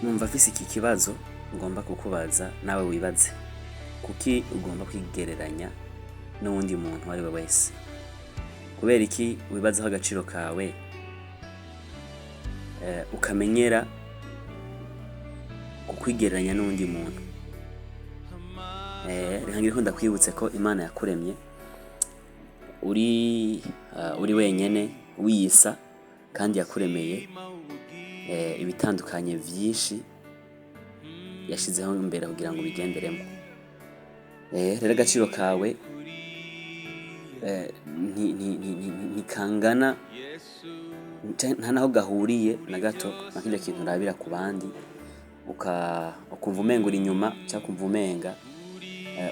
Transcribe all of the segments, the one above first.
Numva mfise iki kibazo ngomba kukubaza, nawe wibaze: kuki ugomba kwigereranya n'uwundi muntu uwo ari we wese? Kubera iki wibazaho agaciro kawe ukamenyera kukwigereranya n'uwundi muntu? Reka ngireko ndakwibutse ko Imana yakuremye uri wenyene, wiyisa, kandi yakuremeye ibitandukanye vyinshi yashizeho imbere kugira ngo ubigenderemo. Rero agaciro kawe ntikangana, nta naho gahuriye na gato na kirya kintu urabira ku bandi, ukumva umenga uri inyuma canke ukumva umenga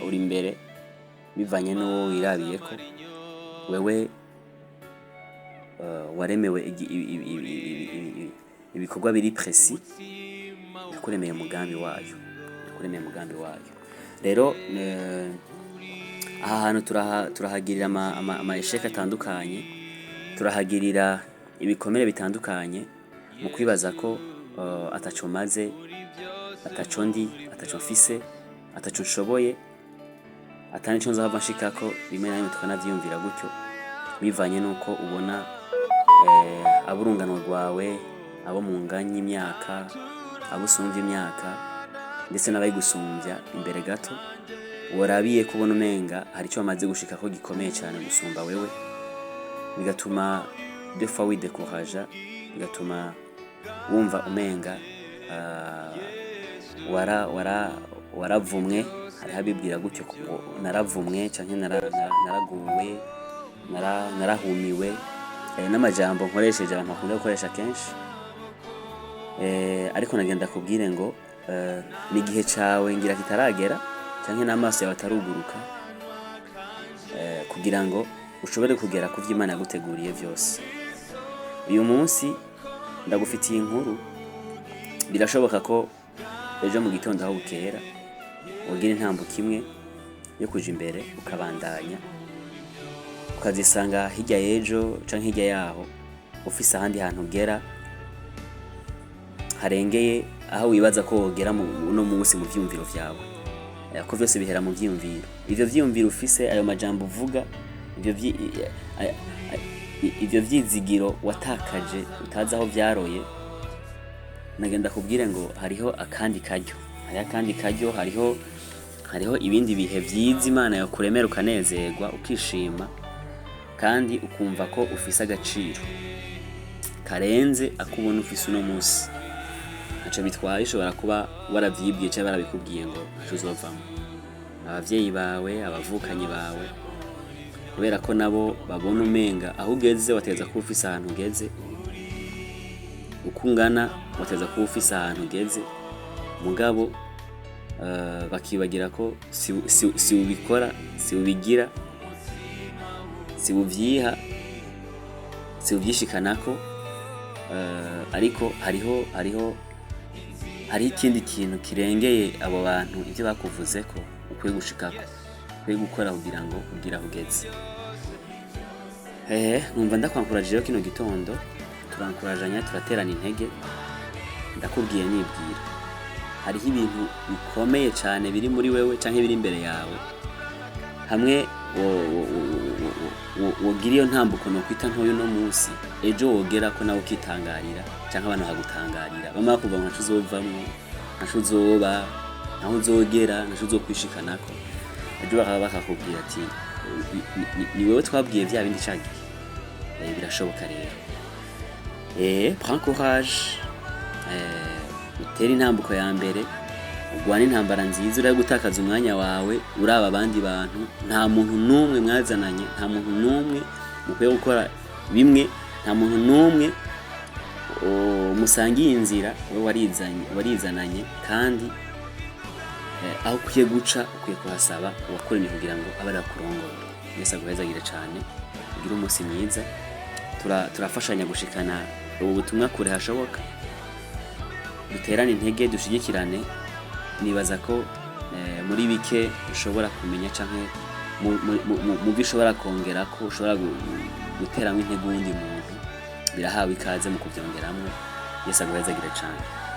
uri imbere, bivanye n'uwo wirabiyeko. Wewe waremewe ibikorwa biri précis. Yakuremeye umugambi wayo, yakuremeye umugambi wayo. Rero aha hantu turahagirira ama échecs atandukanye, turahagirira ibikomere bitandukanye mu kwibaza ko ataco maze, ataco ndi, ataco mfise, ataco nshoboye, ata nico nzohava nshikako. Rimwe na rimwe tukanavyiyumvira gutyo, bivanye nuko ubona ab'urungano rwawe, abo munganya imyaka, abo usumvya imyaka, ndetse n'abayigusumvya imbere gato, worabiye kubona umenga hari ico bamaze gushikako gikomeye cane gusumba wewe, bigatuma des fois widekuraja, bigatuma wumva umenga wara wara waravumwe. Hariho abibwira gutyo ngo naravumwe canke naraguwe, narahumiwe. N'amajambo nkoresheje abantu bakunda gukoresha kenshi. Ariko nagenda kubwire ngo ni igihe cawe ngira kitaragera, canke n'amaso yawe ataruguruka kugira ngo ushobore kugera ku vyo Imana yaguteguriye vyose. Uyu munsi ndagufitiye inkuru. Birashoboka ko ejo mu gitondo aho bukera wogira intambuko imwe yo kuja imbere, ukabandanya, ukazisanga hirya y'ejo canke hirya yaho ufise ahandi hantu ugera harengeye aho wibaza ko wogera uno munsi mu vyiyumviro vyawe. Ko vyose bihera mu vyiyumviro. Ivyo vyiyumviro ufise, ayo majambo uvuga, ivyo vyizigiro watakaje utazi aho vyaroye, nagenda kubwire ngo hariho akandi karyo, hariho akandi karyo, hariho ibindi bihe vyiza Imana yokuremera, ukanezerwa, ukishima, kandi ukumva ko ufise agaciro karenze ako ubona ufise uno munsi. Ntaco bitwaye, ushobora kuba waravyibwiye canke barabikubwiye ngo ntaco uzovamwo, abavyeyi bawe, abavukanyi bawe, kubera ko nabo babona umenga aho ugeze wategereza kuba ufise ahantu ugeze, uko ungana wategereza kuba ufise ahantu ugeze. Mugabo bakibagira ko si ubikora, si ubigira, si uvyiha, si uvyishikanako. Ariko hariho ikindi kintu kirengeye abo bantu, ivyo bakuvuzeko, ukwiye gushikako, ukwiye gukora kugira ngo ugire aho ugeze. Numva ndakwankuraje rero kino gitondo, turankurajanya, turaterana intege. Ndakubwiye nibwira, hariho ibintu bikomeye cane biri muri wewe canke biri imbere yawe. Hamwe wogira iyo ntambuko nokwita ntoya uno munsi, ejo wogera ko nawe ukitangarira, canke abantu bakagutangarira, bamwe bakuvuga ngo ntaco uzovamwo, ntaco uzoba, ntaho uzogera, ntaco uzokwishikanako, ejo bakaba bakakubwira ati ni wewe twabwiye vya bindi ca gihe. Birashoboka rero. Prends courage, utere intambuko ya mbere, ugwane intambara nziza. Urabe gutakaza umwanya wawe uraba abandi bantu. Nta muntu n'umwe mwazananye, nta muntu n'umwe mukwiye gukora bimwe, nta muntu n'umwe musangiye inzira. Wowe warizanye, warizananye, kandi aho ukwiye guca ukwiye kuhasaba uwakuremye kugira ngo abe arakurongora. Yesu aguhezagire cane, ugire umunsi mwiza. Turafashanya gushikana ubu butumwa kure hashoboka, duterane intege, dushigikirane. Nibaza ko muri bike ushobora kumenya canke mu byo ushobora kongera ko ushobora guteramwo intege uwundi muntu, birahawe ikaze mu kuvyongeramwo. Yesu aguhezagire cane.